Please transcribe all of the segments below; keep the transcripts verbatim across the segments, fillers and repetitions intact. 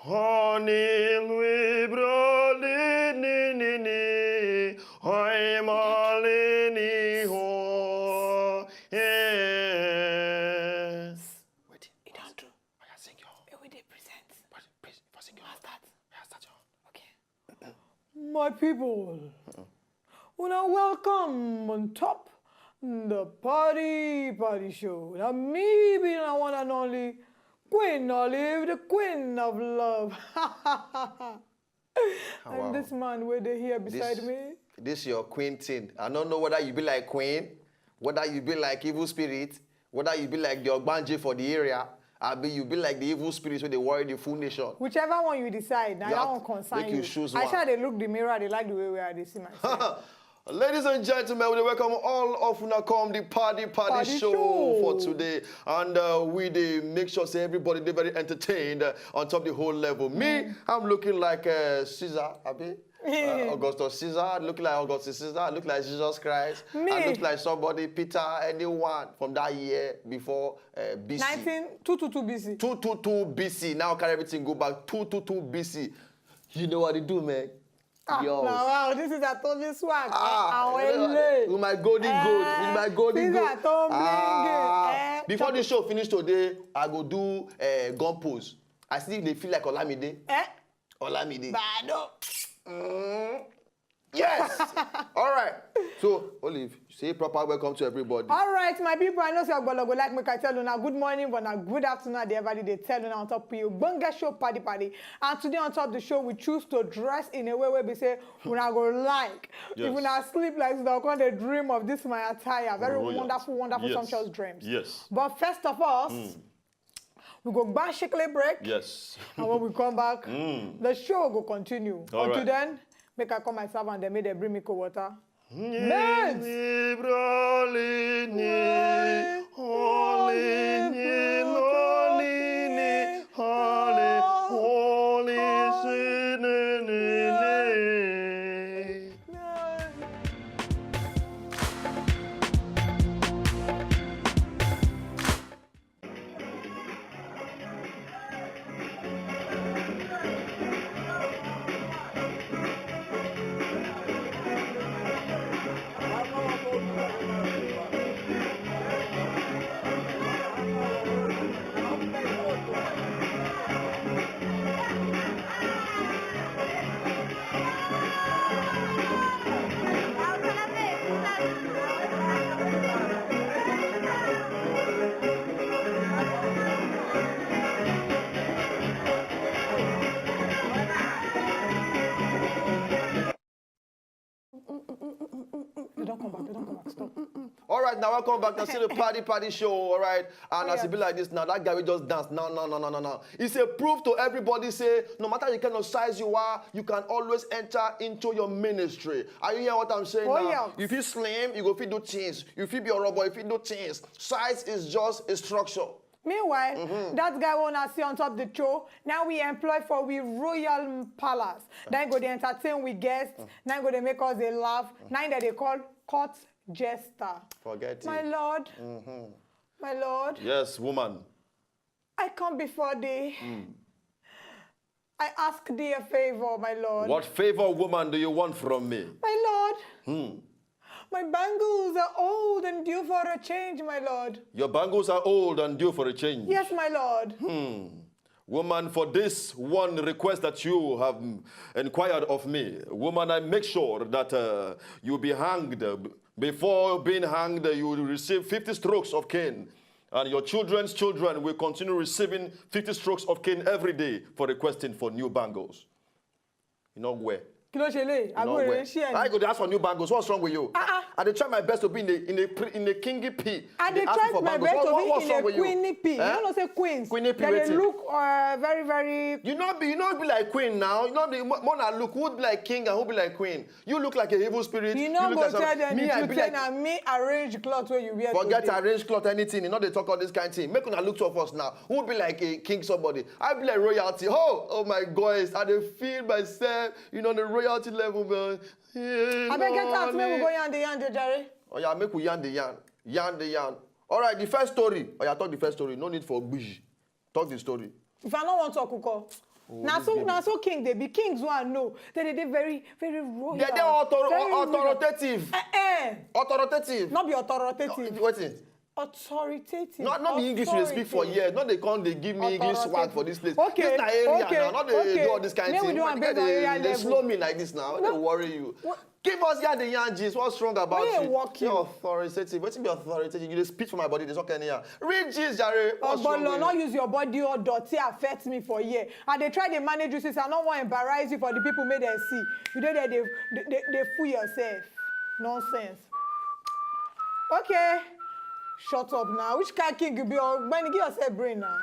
Honey, we brody, ni, ni, ni. Hoi, molly, ni, ho. Yes. Wait, e don do. Oya, sing your own. Make we dey present. But please, for sing your own. Start. Oya, start your own. Okay. My people, una welcome on top the Party Party Show. Na me be na one and only Queen Olive, the queen of love. And this man wey dey here beside me. This your queen thing. I don't know whether you be like queen, whether you be like evil spirit, whether you be like the ogbanje for the area, abi you be like the evil spirits wey dey worry the full nation. Whichever one you decide, na that one concern you. Make you choose one. I sha dey look the mirror, I dey like the way wey I dey see myself. Ladies and gentlemen, we dey welcome all of una come the Party Party Show for today. And uh, we dey make sure say everybody dey very entertained uh, on top the whole level. Me, I'm looking like uh, Caesar, abi? Uh, Augustus Caesar, I look like Augustus Caesar, I look like Jesus Christ, I look like somebody, Peter, anyone from that year before uh, B C. Nineteen, two two two B C. Two two two B C. Now carry everything go back two two two B C. You know what they do, man? Ah, yo. Now, wow, this is a Tommy swag. Ah, eh, with my golden gold, with my golden gold. Ah, before the show finish today, I go do uh, gun pose. I still dey feel like Olamide. Eh? Olamide. Bado. Mm. Yes. All right. So, Olive, say proper welcome to everybody. All right, my people, I know say Ogbolo go like make I tell una good morning, but na good afternoon at the everybody dey tell una on top of you. Bonga show party party. And today on top of the show, we choose to dress in a way where we say una go like. Yes. If una sleep like this, una come dey dream of this my attire. Very wonderful, wonderful, sumptuous dreams. Yes. But first of all, we go gba shikili break. Yes. And when we come back, the show go continue. Until then, make I call my servant, dem make dem bring me cold water. Mate! They don't come back. They don't come back. Stop. All right, now welcome back. Now see the party party show. All right, and as it be like this now, that guy will just dance. No, no, no, no, no, no. It's a proof to everybody. Say no matter the kind of size you are, you can always enter into your ministry. Are you hearing what I'm saying now? If you slim, you go fit do things. If you be a robot, if you do things, size is just a structure. Meanwhile, that guy wey una see on top the show, now we employ for we royal palace. Now he go dey entertain we guests. Now he go dey make us dey laugh. Now that they call court jester. Forget it. My lord, my lord. Yes, woman. I come before thee. I ask thee a favor, my lord. What favor, woman, do you want from me? My lord, my bangles are old and due for a change, my lord. Your bangles are old and due for a change. Yes, my lord. Woman, for this one request that you have inquired of me, woman, I make sure that uh, you be hanged. Before being hanged, you will receive fifty strokes of cane. And your children's children will continue receiving fifty strokes of cane every day for requesting for new bangles. You know where? Kí ló ṣe lè? Àbí òrèrè ṣí ẹ̀ ni? I go dey ask for new bangles. What's wrong with you? Uh-uh. I dey try my best to be in a in a in a kingy p. I dey try my best to be in a queenie p. You know say queens, they dey look uh, very very. You know be you know be like queen now. You know be more na look who be like king and who be like queen. You look like a evil spirit. You no go tell them the truth say na me arrange cloth wey you wear today. Forget arrange cloth anything. You know they talk all this kind of thing. Make una look tough us now. Who be like a king somebody? I be like royalty. Oh, oh my gosh. I dey feel myself, you know, on the royalty level, man. Abeg get out, make we go yarn the yarn, Jare. Oh yeah, make we yarn the yarn. Yarn the yarn. All right, the first story. Oh yeah, talk the first story. No need for gbiji. Talk the story. If I no wan talk, Uko. Na so, na so king dey be. Kings wey I know, they dey dey very, very royal. They dey author- very royal. Authoritative. Eh, eh. Authoritative. Not be authoritative. Wetin? Authoritative. No, no be English you dey speak for Authority. Here. No dey come dey give me English swag for this place. Okay, This na area okay, now. No dey okay. Do all this kind Make we thing. Do am Make based on dey- area Dey level. Slow me like this now. No dey No. Worry you. What? Give us here the yarn gist. What's wrong about Wey you? Work You're you. Authoritative. Wetin be authoritative? You dey spit for my body. Dey talk anyhow. Read gist, jare. What's wrong Ogbolo, with no you? Use your body or dirty affect me for here. I dey try dey manage you since I no wan embarrass you for the people make dem see. You dey there dey dey dey dey fool yourself. Nonsense. Okay. Shut up now. Which kind king you be? Ogbeni, give yourself brain now.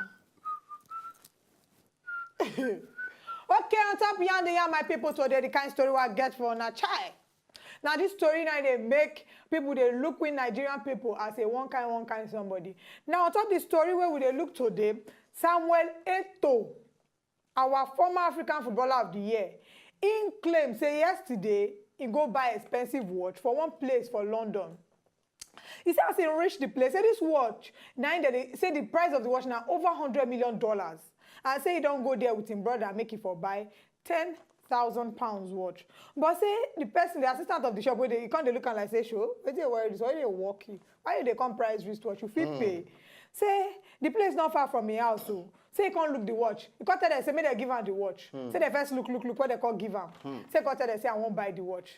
Okay, on top yarn the yarn, my people, today the kind story wey I get for una, chai. Now this story now dey make people dey look we Nigerian people as a one kind, one kind somebody. Now on top the story wey we dey look today, Samuel Eto'o, our former African Footballer of the Year, he claim say yesterday he go buy expensive watch for one place for London. He say as he reach the place, say this watch, now they say the price of the watch now over hundred million dollars. And say he don go there with him brother, make he for buy ten thousand pounds watch. But say the person, the assistant of the shop, wey dey, he come dey look am like say, "Show, wetin dey worry this? Why you dey work? Why you dey come price wristwatch? You fit pay." Say the place not far from him house, so say he come look the watch. He come tell them say make they give am the watch. Say they first look, look, look, what they come give am. Say he come tell them say, "I wan buy the watch."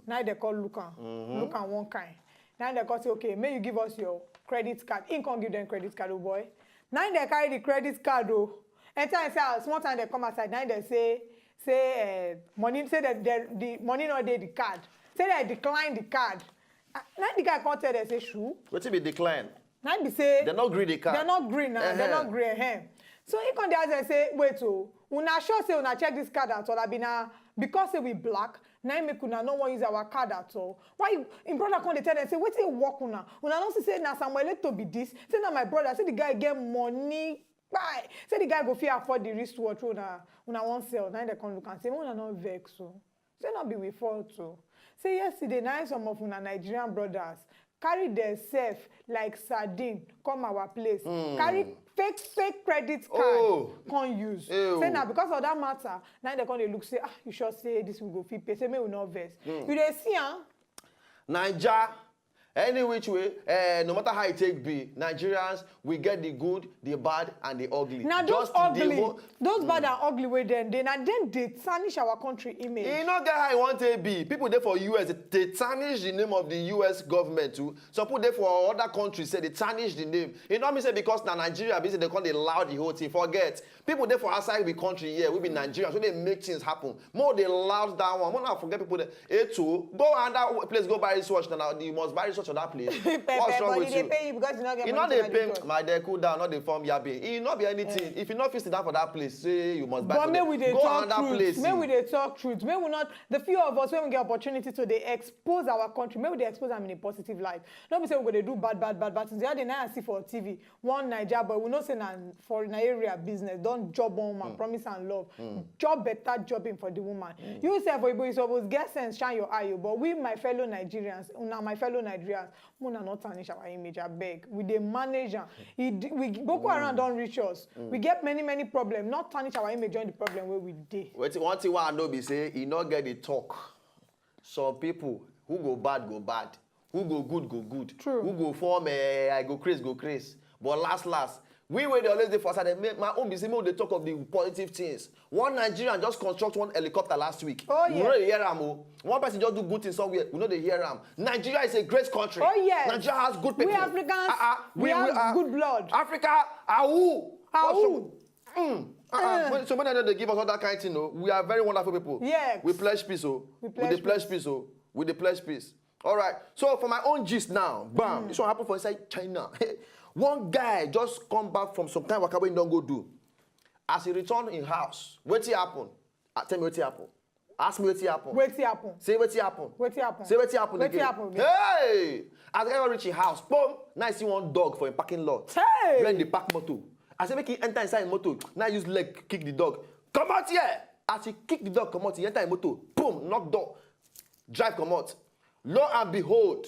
Now they come look am, look am one kind. Now they come say, "Okay, make you give us your credit card." He come give them credit card, oh boy. Now they carry the credit card, oh. Anytime say, ah, small time they come outside, now they say, say, eh, money, say that the, the money not dey the card. Say they decline the card. Ah, now the guy come tell them say, "Shoe." Wetin be decline? Now be say They no gree the card. They no gree now. They Uh-huh. No gree. Eh. So he come dey ask them say, "Wait, oh, una sure say una check this card at all? I be na because say we black, na im make una no wan use our card at all." Why you, him brother come dey tell them say, "Wetin dey work una? Una no see say na Samuel Eto'o be this? Say na my brother. Say the guy get money. Bye. Say the guy go fit afford the wristwatch wey una, una wan sell." Now they come look and say, "Make una no vex o." Say no be we fault o. Say yesterday, now some of una Nigerian brothers carry themselves like sardine come our place. Carry fake, fake credit card Oh. Come use. Ew. Say na because of that matter, now they come dey look say, "Ah, you sure say this we go fit pay?" Say make we no vex. You dey see am? Naija, any which way, eh, no matter how it take be, Nigerians, we get the good, the bad, and the ugly. Na those Just the ugly, whole- those bad and ugly wey dem dey, na dem dey tarnish our country image. E no get how e wan take be. People dey for U S, they tarnish the name of the U S government too. Some people dey for other countries say they tarnish the name. E no mean say because na Nigeria, be say they come dey loud the whole thing. Forget. People dey for outside the country here, we be Nigerians, so they make things happen. More they loud that one. More now forget people there. Eto, go another place, go buy research now. You must buy research on that place. What's wrong But with e dey you? Pay you because you no get E no money dey to buy pay. research. My dear, cool down, not dey form yabbing. E no be anything. If you no fit sit down for that place, say you must buy. But for make there. We dey Go talk another truth. Place. Make we dey talk truth. Make we not, the few of us when we get opportunity to dey expose our country, make we dey expose am in a positive light. No be say we go dey do bad, bad, bad, bad things. The other day now I see for T V, one Naija boy, we know say na for na area business, don job one woman, promise and love. Job better job him for the woman. You sef, Oyibo, you suppose get sense, shine your eye o. But we, my fellow Nigerians, una my fellow Nigerians, una not tarnish our image, abeg. We dey manage am. E d- we Boko Haram don reach us. We get many, many problems. Not tarnish our image, join the problem where we dey. Wetin, one thing wey I know be say e no get the talk. Some people who go bad go bad, who go good go good, True. Who go form eh, I go craze go craze. But last last, we wey dey always dey for outside, eh, my own be say make we dey talk of the positive things. One Nigerian just construct one helicopter last week. Oh, We yeah. No dey hear am o. One person just do good thing somewhere, we no dey hear am. Nigeria is a great country. Oh, yes. Nigeria has good people. We Africans, Ah, ah, we have ah, good blood. Africa, awu. Awu. Mm, uh-uh. Eh. When, so many don't dey give us all that kind thing, no. We are very wonderful people. Yes. We pledge peace, oh. We We pledge dey pledge peace. Peace, oh. We dey pledge peace. All right. So for my own gist now, bam. This one happen for inside China. One guy just come back from some kind waka wey he don go do. As he return in house, wetin happen? Ah, tell me wetin happen. Ask me wetin happen. Wetin happen? Say wetin happen. Wetin happen? Say wetin happen Wetin again. Happen again? Hey! As the guy don reach him house, boom! Now I see one dog for him parking lot. Hey! Where he dey park motor. I say make he enter inside him motor. Now I use leg kick the dog. Comot here! As he kick the dog comot, he enter him motor. Boom! Knock door. Drive comot. Lo and behold,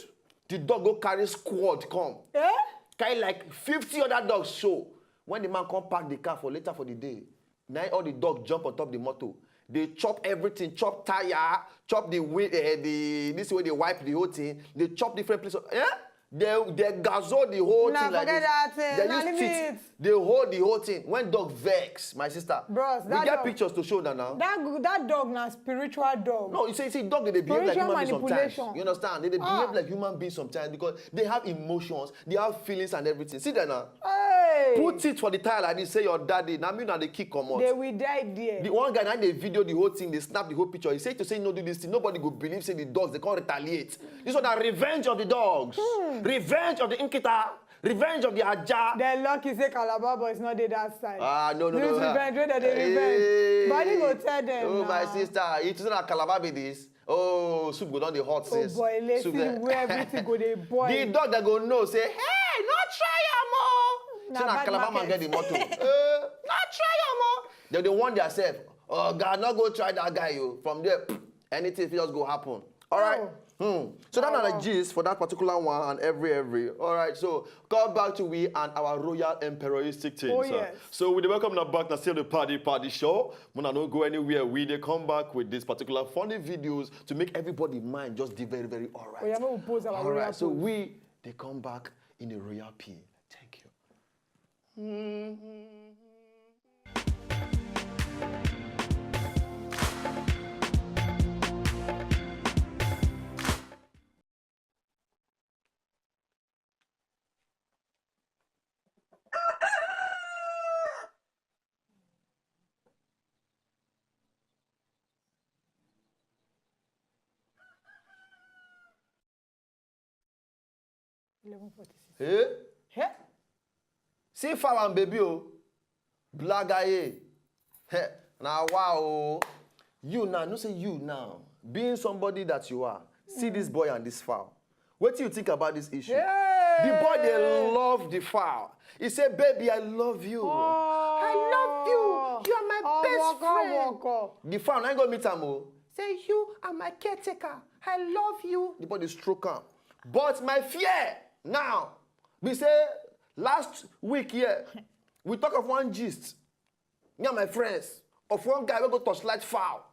the dog go carry squad come. Eh? Carry like fifty other dogs show. When the man come park the car for later for the day, Now all the dog jump on top the motor. They chop everything, chop tire, chop the wheel, uh, the this way they wipe the whole thing. They chop different places. Yeah, they they gazoo the whole thing like this. They use teeth. They hold the whole thing. When dog vex, my sister, bros, we get pictures to show that now. That that dog na spiritual dog. No, you see, see, dog they behave like human beings sometimes. You understand? They, they behave like human beings sometimes because they have emotions, they have feelings and everything. See that now. Hey. Put it for the tire like this. Say your daddy. Now me now they kick come out. They will die there. The one guy now they video the whole thing. They snap the whole picture. He said to say no do this thing. Nobody go believe say the dogs they can't retaliate. This one na revenge of the dogs. Hmm. Revenge of the Nkita. Revenge of the Aja. They're lucky say Calabar boys not dey that side. Ah, no, no, this no. Revenge, where they revenge. Hey. Body go tell them. Oh, my sister, it is not Calabar be this. Oh, soup go down the hot since. Oh boy, let's see where everything go dey boil. The dog that go know say, hey, not try am o. Say na Calabar man get the motor. Eh, not try am o. They dey warn themselves. Oh God, not go try that guy o. From there, anything fit just go happen. All right. Hmm. So that na the gist for that particular one and every every. All right. So come back to we and our royal emperoristic things. Oh, yes. So we dey welcome now back now still the party party show. Muna no go anywhere. We dey come back with these particular funny videos to make everybody mind just be very very all right. Oh yeah, we pose our all right. So we they come back in the royal pin. Thank you. Eleven forty-six. Eh? Eh? See fowl and baby o. Blagaye. Heh. Now wow. You now, no say you now. Being somebody that you are, see this boy and this fowl. What do you think about this issue? Hey! The boy they love the fowl. He said, baby, I love you. Oh. I love you. You are my best friend. The fowl now go meet am o. Say you are my caretaker. I love you. The boy dey stroke am. But my fear now be say last week here, we talk of one gist. Me and my friends, of one guy wey go torchlight fowl.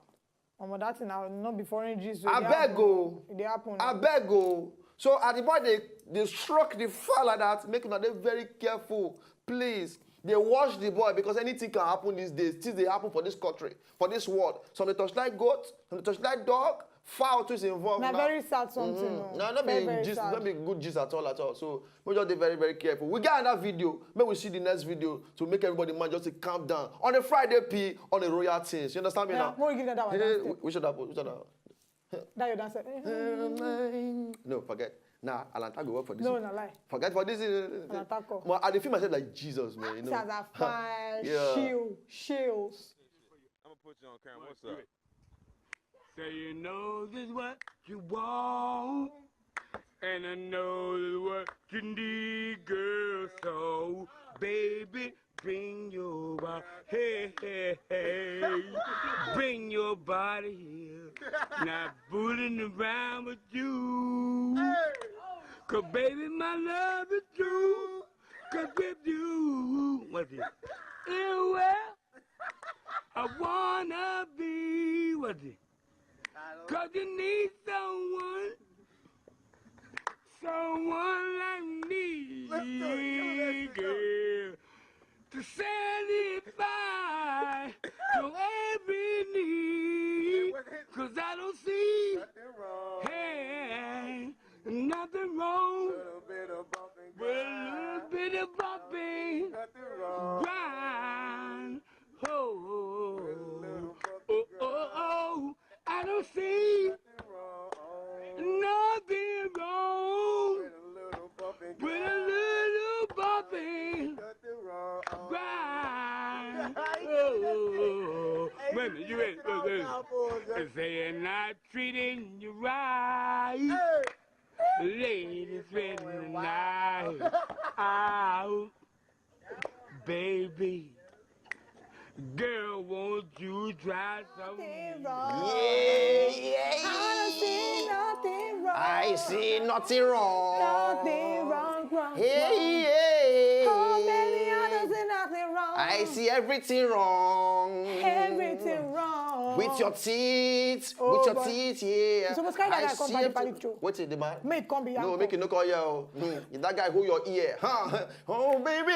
Omo, that thing na no be foreign gist. Abeg o. E dey happen. Abeg o. So as the boy dey dey stroke the fowl like that, make una dey very careful, please. Dey watch the boy because anything can happen these days. Things dey happen for this country, for this world. Some dey torchlight goat, some dey torchlight dog, fowl too is involved. Na very sad something o. No, no be gist, no be good gist at all at all. So we just dey very very careful. We get another video. Make we see the next video to make everybody mind just to calm down. On a Friday P, on a royal things. You understand me now? Make we give them that one. Which other? Which other? That your dancer. No, forget. Nah, Alanta go work for this. No, na lie. Forget for this. Alanta call. I dey feel myself like Jesus, man. You know. Fine. Yeah. Chill, chill. I'm gonna put you on camera. What's up? Say you know this what you want, and I know this what you need, girl. So, baby, bring your body, hey, hey, hey. Bring your body here. Not fooling around with you. Cause baby, my love is true. Cause with you, what is it? Well, I wanna be with you. Cause you need someone, someone like me, girl, to satisfy your every need. Cause I don't see, hey, nothing wrong with a little bit of bumping, grind. Oh, oh, oh, oh, I don't see nothing wrong with a little bumping, grind. Oh, wait a minute, you ready? Look, look. Saying I treating you right. Ladies in the night. Out. Baby, girl, won't you try some? Yeah, yeah. I don't see nothing wrong. I see nothing wrong. Nothing wrong, wrong, hey, wrong. Hey. Oh, baby, I don't see nothing wrong. I see everything wrong. With your teeth, oh, with your teeth, yeah. You suppose carry that guy come Paddy Paddy show. Wait till the man. Make come be no, make you no call here. Oh. Hmm. If that guy hold your ear, huh? Oh baby,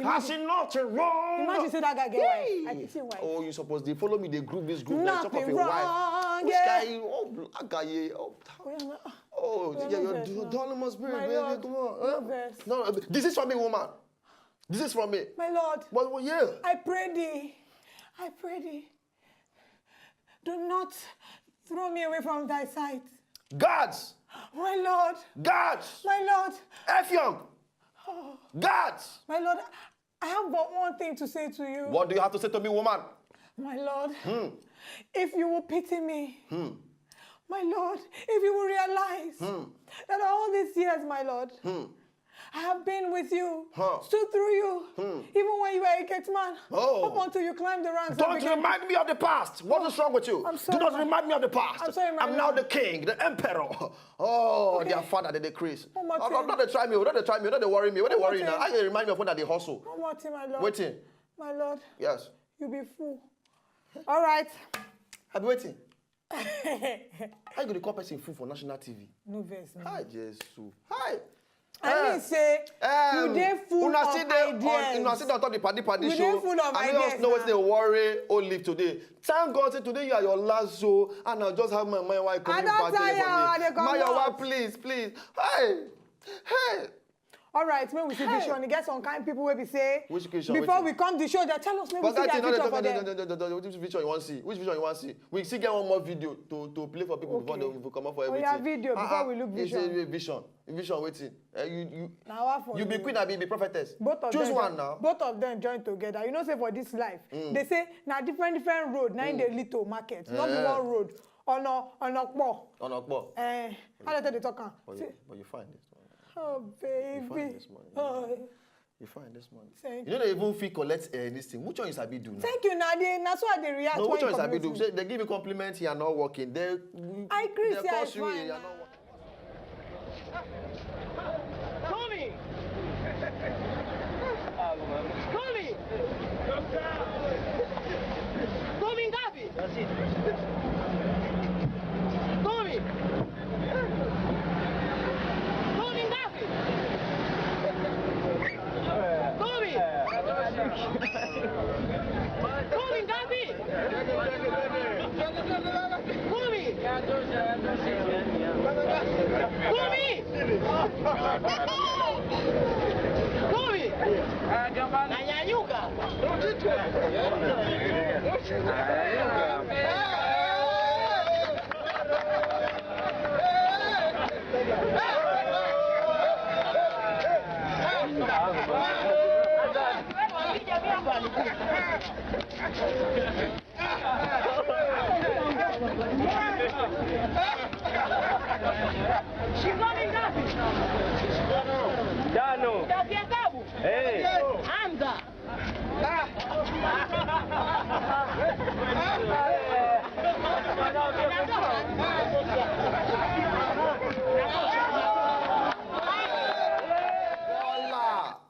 I see nothing wrong. Imagine say that guy get wife. I pity wife. Oh, you suppose dey follow me, dey groove this groove. Nothing wrong. Which guy? Oh, black guy. Oh, oh, yeah, your darling must be, baby. Come on. No, this is for me, woman. This is from me. My Lord. Well, well, yeah. I pray thee. I pray thee. Do not throw me away from thy sight. Guards! My Lord! Guards! My Lord! Effiong! Oh. Guards! My Lord, I have but one thing to say to you. What do you have to say to me, woman? My Lord, hmm. If you will pity me, hmm. My Lord, if you will realize hmm. That all these years, my Lord, hmm. I have been with you, huh. Stood through you, hmm. Even when you were a gate man, oh. Up until you climbed the ranks. Don't remind me of the past. What is wrong with you? I'm sorry. Do not remind me of the past. I'm sorry, I'm now the king, the emperor. Oh, okay. Their father, they decrease. One more thing. Don't they try me, don't they try me, don't they worry me. What they worry now? I remind me of when I dey hustle. One more thing, my Lord. Waiting. My Lord. Yes. You be fool. All right. I be waiting. How you go dey call person fool for national T V? No vex. Hi, Jesus. Hi. I mean say you dey full of ideas. Una still dey on top the Paddy Paddy show. We dey full of ideas. I no know wetin dey worry Olive today. Thank God say today you are your last show, and I just have my mind why coming back here for me. Mayowa, please, please. Hey, hey. All right, when we see vision, e get some kind people wey be say, which vision? Before we come the show, they tell us make we see their vision for them. Which vision you wan see? Which vision you wan see? We still get one more video to to play for people before they we comot for everything. Oya, video before we look vision. Vision, vision wetin? Eh, you you you be queen abi you be prophetess? Both of them. Choose one now. Both of them join together. You know say for this life, they say na different different road na im dey lead to market, not be one road. Ọ̀nà ọ̀nà pọ̀. Ọ̀nà pọ̀. Eh, how dem take dey talk am? But you find this one. Oh, baby. You find this money. Oh. You find this money. Thank you. You know they even feel collect uh, this thing. Which one you sabi do now? Thank you, Nadi. That's why they react. No, which one you sabi do? Say they give you compliment, you are not working. They I agree. They curse you, you are not working. Tommy! Tommy! Tommy Gabi! Tommy! Tommy Gabi! Tommy! Tommy Gabi! Kumi! Kumi! Kumi! Nanyanyuka! She's not in that. Dano. That's your taboo. Hey. Hamza.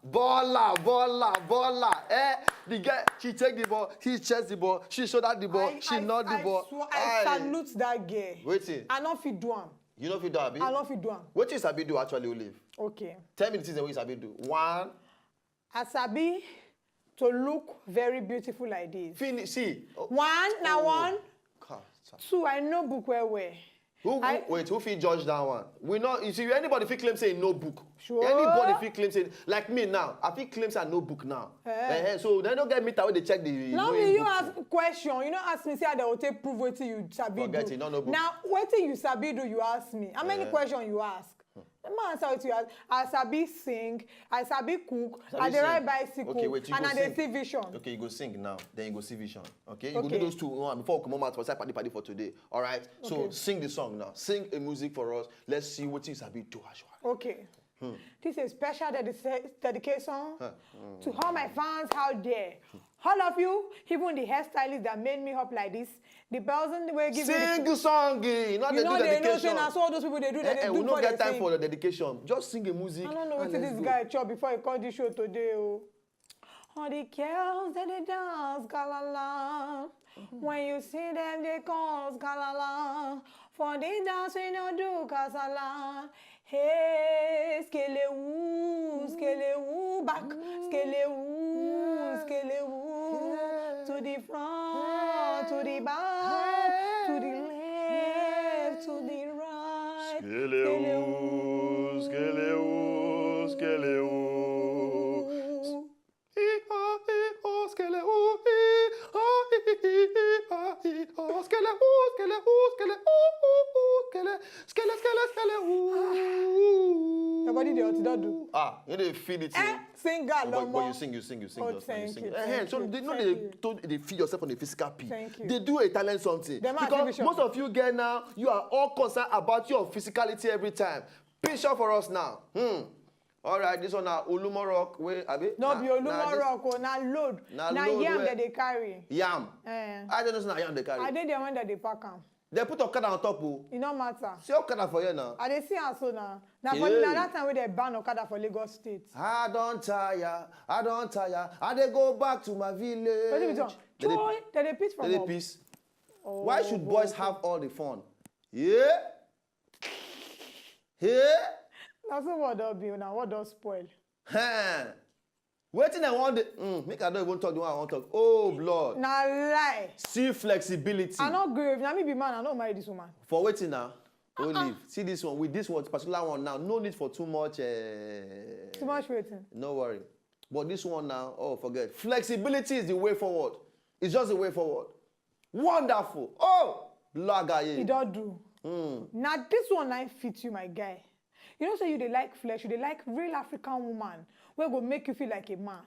Bola, Bola, Bola. Eh, the girl, she take the ball, she chase the ball, she shoulder the ball, I, she I, knock the I ball. Swear, I salute that girl. Wetin? I no fit do am. You no fit do am, abi? I no fit do am. Wetin you sabi do actually, Olive? Okay. Tell me the things wey you sabi do. One. I sabi to look very beautiful like this. Finish. See. Oh. One, na one. Two, I know book well well. Who, who I, wait, who fit judge that one? We know, you see, anybody fit claim say no book. Sure. Anybody fit claim say, like me now, I fit claim say I no book now. Eh. Eh, eh, so they don't get meter wey dey check the. Now me, you ask question, you know, ask me say I dey take prove wetin you sabi do. Forget it, no, no book. Now, wetin you sabi do, you ask me. How many question you ask? The man answer wetin you ask. I sabi sing, I sabi cook, I dey ride bicycle, okay, wait, and I dey see vision. Okay, you go sing now, then you go see vision. Okay, you go do those two one before we comot out for side party party for today. All right. So sing the song now. Sing a music for us. Let's see what you sabi do as well. Okay. This is a special dedi- dedication to all my fans out there. All of you, even the hairstylist that made me up like this, the person wey give me the sing song, eh, not you dey know do they know dedication. Say na so all those people dey do, they Eh, dey eh, do we no for get the time thing. For the dedication. Just sing a music. I don't know and wetin let's this go. Guy chop before he come this show today. Oh. All the girls that they dance galala. When you see them, they cause galala. For the dance, we no do kasala. Hey, skele woo, skele woo, back, skele woo, skele woo. To the front, to the back, to the left, to the right. Skele woo, skele woo, skele woo. Ee, ah, ee, ah, skele, ooh, ee, ah, ee, ee, ee, ee, ah, ee, ah, skele, ooh, skele, ooh, skele, ooh, ooh, ooh, skele, skele, skele, skele, ooh. Your body dey hot, e don do. Ah, you dey feel it. Eh, sing along. But, but you sing, you sing, you sing. Oh, just now, you thank sing. You, eh, thank so you, they know thank they you. Told they feel yourself on a physical P. Thank you. They do a talent something. Because most of you get now, you are all concerned about your physicality every time. Picture for us now. Hmm. All right, this one na Olumo Rock. Wait, abi? No be Olumo Rock o, na load. Na yam wey dem dey carry. Yam. Eh. I don't know say na yam dey carry. I dey there when dem dey pack am. Dem put okada on top o. E no matter. See okada for here now. I dey see am so now. Na for na that time wey dem ban okada for Lagos State. I don tire, I don tire, I dey go back to my village. Wetin be talk? Dem dey piss from up. Dem dey piss. Why should boys have all the fun? Yeah? Hey? Na so what don be now? What don spoil? Huh. Wetin I want the mm, make I don't even talk the one I want talk. Oh blood. Na lie. See flexibility. I no grave. Na me be man. I no marry this woman. For wetin now? Olive. See this one. With this one, particular one now. No need for too much. Uh, too much waiting. No worry. But this one now, oh forget. Flexibility is the way forward. It's just the way forward. Wonderful. Oh, blagaye. E don do. Mm. Now this one line fit you, my guy. You know, say you dey like flesh, you dey like real African woman where go make you feel like a man.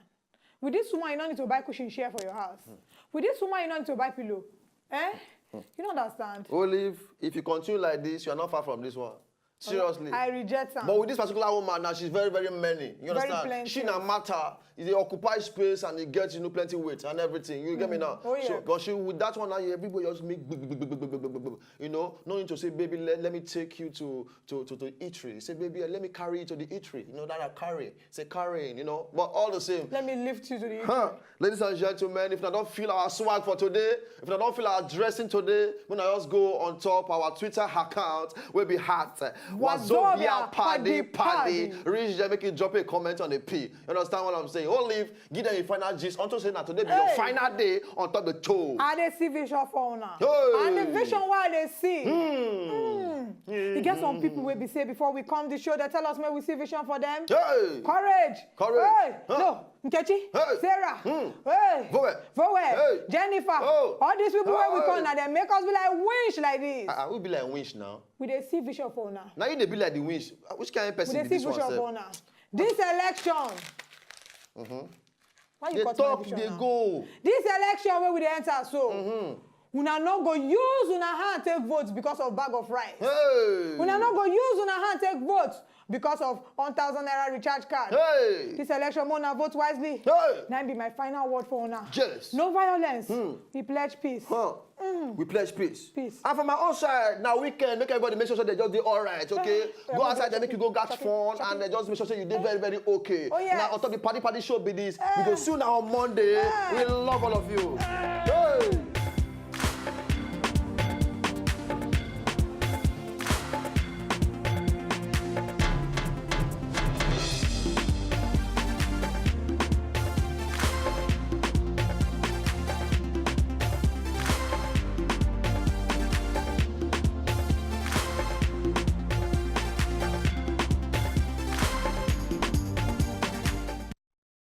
With this woman, you don't need to buy cushion share for your house. Mm. With this woman, you don't need to buy pillow. Eh? Mm. You don't understand. Olive, if you continue like this, you are not far from this one. Seriously. I reject her. But with this particular woman now, she's very, very many. You understand? Very plenty. She na matter. They occupy space and they get you know plenty weight and everything. You get me now? Oh yeah. So, but she with that one now, everybody just make big, big, big, big, big, big, big, big, big, you know, no need to say, baby, let, let me take you to to to to eatery. Say, baby, let me carry you to the eatery. You know that I carry. Say carrying, you know. But all the same, let me lift you to the eatery. Huh. Ladies and gentlemen, if you don't feel our swag for today, if you don't feel our dressing today, we now just go on top our Twitter account. We'll be hot. Wazobia Paddy Paddy. Reach there, make you drop a comment on the P. You understand what I'm saying? Olive, give them a final gist. Unto say now today be your final day on top the show. I dey see vision for una. Hey. And the vision why they see. Hmm. Hmm. You get some people will be say before we come the show, they tell us where we see vision for them. Hey. Courage. Courage. Hey. Huh. No. Nkechi, hey. Sarah, hmm. Hey. Vowe. Vowe. Hey. Jennifer. Oh. All these people where we come now, they make us be like winch like this. I, I will be like winch now. We dey see vision for now. Now you dey be like the winch. Which kind of person be this one? We dey see vision for now. This election. Mm-hmm. Why you cut my vision now? They talk, they go. This election where we dey enter so. Mm-hmm. Una no go use una hand take vote because of bag of rice. Hey. Una no go use una hand take vote because of one thousand naira recharge card. Hey. This election, more na vote wisely. Hey. Now be my final word for una. Yes. No violence. Hmm. We pledge peace. Huh. Mm. We pledge peace. Peace. And for my own side, now weekend, make everybody make sure say they just dey all right, okay? Go outside there, make you go catch fun, and they just make sure say you dey very, very okay. Oh, yes. Now, on top the party party show be this. We go see you now on Monday. We love all of you.